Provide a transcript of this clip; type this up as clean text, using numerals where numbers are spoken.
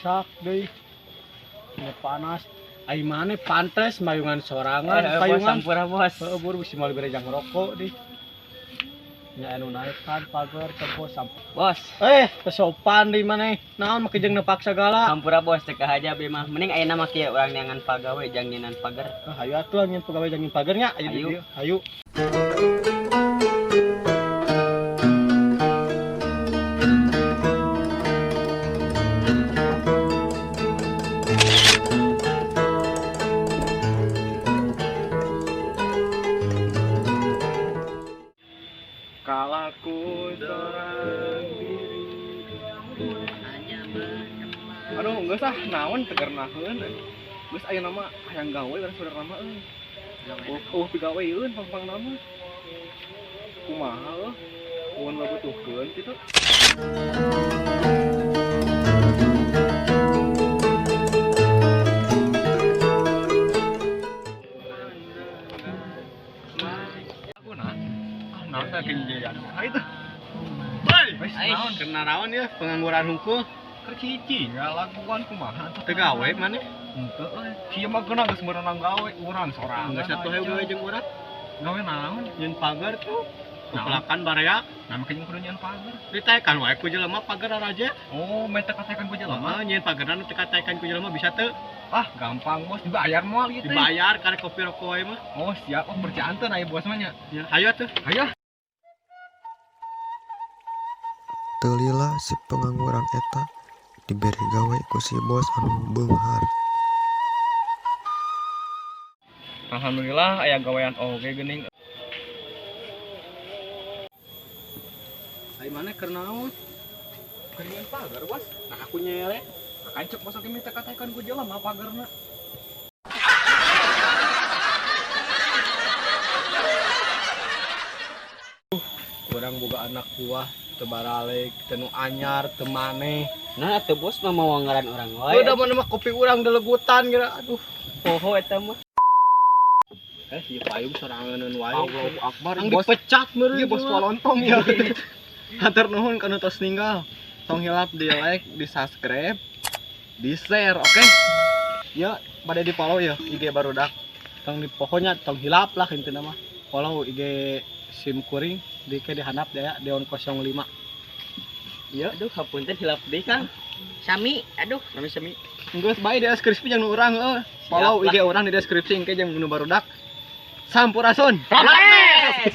Raksak deui. Ini panas. Ai maneh pantes mayungan sorangan, payungan. Bos, sampura bos. Heeh, buru bisi moal bere jang rokok deui. Nya anu naek kan pagar tempo sampah. Bos, Kesopan deui maneh. Naon make jeung nepak sagala. Sampura bos teu kahaja be mah. Mending ayeuna mah kieu urang neangan pagawe jang nyeunaan pagar. Ah, hayu atuh nyeun pagawe jang nyeun pagar nya. Ayo Hayu. dieu. Hayu. Kalaku seorang diri. Aduh, geus ah naon tegar naheun. Geus aya nama hayang gawe urang saudara nama euy. Oh, pigawe yeun pang-pang nama. Kumaha euy? Mun ngabutuhkeun kitu. Aku nah. Ah, naon teh geus jadi anu. Ah itu. Woi, naon kena naon ya pengangguran hungkul. Keur cicing ngalakuan kumaha Teu gawe maneh. Henteu euy. Kieu mah geuna geus meunang gawe urang sorangan. Geus atuh hayu gawe jeung urang. Gawe naon? Nyeun pagar tuh. Pepelakan barea. Nah, make jeung kudu nyeun pagar. Ditaekan wae ku jelema pagar araja. Oh, meh teu katakan ku jelema. Heeh, nyeun pagarna nu teu kataekan ku jelema bisa teu? Ah, gampang bos, dibayar moal ieu teh. Dibayar karek kopi rokok wae mah. Oh, siap. Oh, percayaan teu aya bos mah nya. Ya, hayu atuh. Hayu. Teu lila si pengangguran eta dibere gawe ku si bos anu beunghar. Alhamdulillah aya gawean oge geuning. Ai maneh keur naon? Keur nyeun pagar, bos. Nah, aku nyele. Nah, kan cek bos oge minta katakan ku jelema pagarna. Urang boga anak buah teu baralek, teu nu anyar, teu maneh. Nah, atuh bos mah mawa ngaran urang wae. Udah mana mah kopi urang delegutan geura. Aduh. Poho eta mah. Ieu payung soranganeun wae. Allahu Akbar, Ang bos. dipecat meureun. Ieu bos palontong ya. Hatur nuhun kanu tos ninggal. Tong hilap di like, di subscribe, di share, oke? Ya, pada di follow ya IG barudak. Tong di pokoknya tong hilap lah intina mah. Follow IG sim kuring di ke dihandap daya Deon 05. Iya, Aduh, hapunten hilap deui Kang. Sami, aduh. sami-sami. Geus bae di deskripsi jeung nu urang euy. Follow Siap lah. IG urang di deskripsi engke jeung nu barudak. Sampurasun. Rampes.